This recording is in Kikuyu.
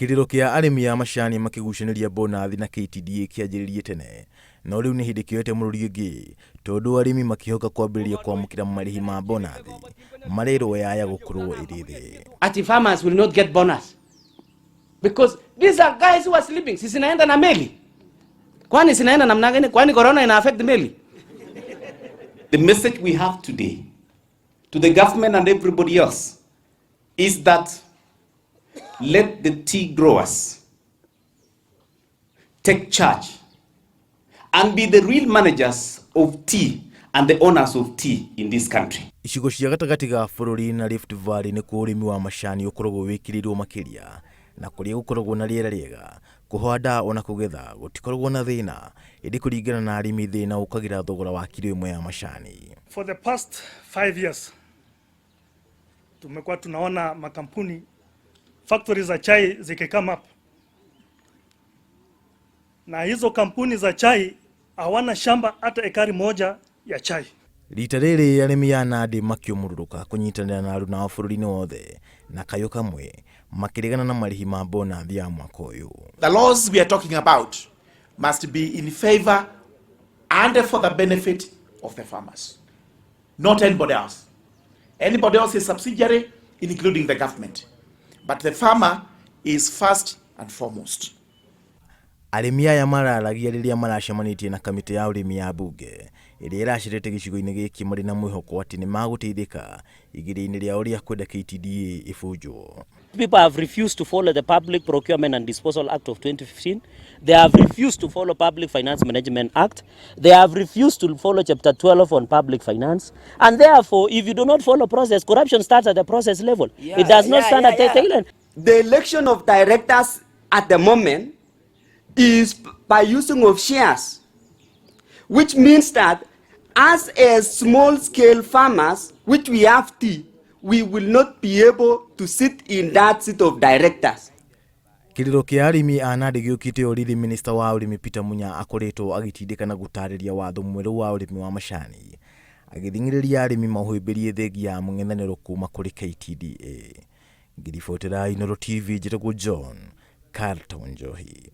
Kĩrĩro kĩa arĩmi a macani makĩgucanĩria bonathi na KTDA kĩanjĩrĩirie tene no rĩu nĩ hĩndĩ kĩoete mũrũri ũngĩ tondũ arĩmi makĩhoka kwambĩrĩria kwamũkĩra marĩhi ma bonathi marerwo yaya gũkorwo ĩrĩ thĩ. Ati farmers will not get bonus because these are guys who are sleeping. Si zinaenda na meli? Kwani zinaenda namna gani? Kwani corona ina affect meli? The message we have today to the government and everybody else is that let the tea growers take charge and be the real managers of tea and the owners of tea in this country. Icigo cia gatagatĩ ga bũrũri na Rift Valley nĩkuo ũrĩmi wa macani ũkoragwo wĩkĩrĩirwo makĩria na kũrĩa gũkoragwo na rĩera rĩega kũhanda ona kũgetha gũtikoragwo na thĩna ĩndĩ kũringana na arĩmi thĩna ũkagĩra thogora wa kiro ĩmwe ya macani. For the past 5 years tumekuwa tunaona makampuni, factories za chai ziki come up, na hizo kampuni za chai hawana shamba hata ekari 1 ya chai. Rita rĩrĩ arĩmi a Nandi makĩũmũrũrũka kũnyitanĩra na aruna ao bũrũri-inĩ wothe na kayũ kamwe makĩregana na marĩhi ma bonathi ya mwaka ũyũ. The laws we are talking about must be in favor and for the benefit of the farmers, not anybody else. Anybody else is subsidiary, including the government. But the farmer is first and foremost. Arĩmi aya mararagia rĩrĩa maracemanĩtie na kamĩtĩ ya ũrĩmi ya mbunge ĩrĩa ĩracerete gĩcigo-inĩ gĩkĩ marĩ na mwĩhoko atĩ nĩ magũteithĩka igeria-inĩ rĩao rĩa kwenda KTDA ĩbunjwo. People have refused to follow the Public Procurement and Disposal Act of 2015. They have refused to follow Public Finance Management Act. They have refused to follow Chapter 12 on public finance. And therefore, if you do not follow process, corruption starts at the process level. It does not stand at the tail end. The election of directors at the moment is by using of shares, which means that as a small scale farmers, which we have tea, we will not be able to sit in that seat of directors. Kĩrĩro kĩa arĩmi a Nandi gĩũkĩte o rĩrĩ minista wa ũrĩmi Peter Munya akoretwo agĩtindĩka na gũtarĩria watho mwerũ wa ũrĩmi wa macani agĩthing'ĩrĩria arĩmi mahĩmbĩrie thengi ya mũng'ethanĩro kuma kũrĩ KTDA. Ngĩribotera Inooro TV, njĩtagwo John Carlton Njohi.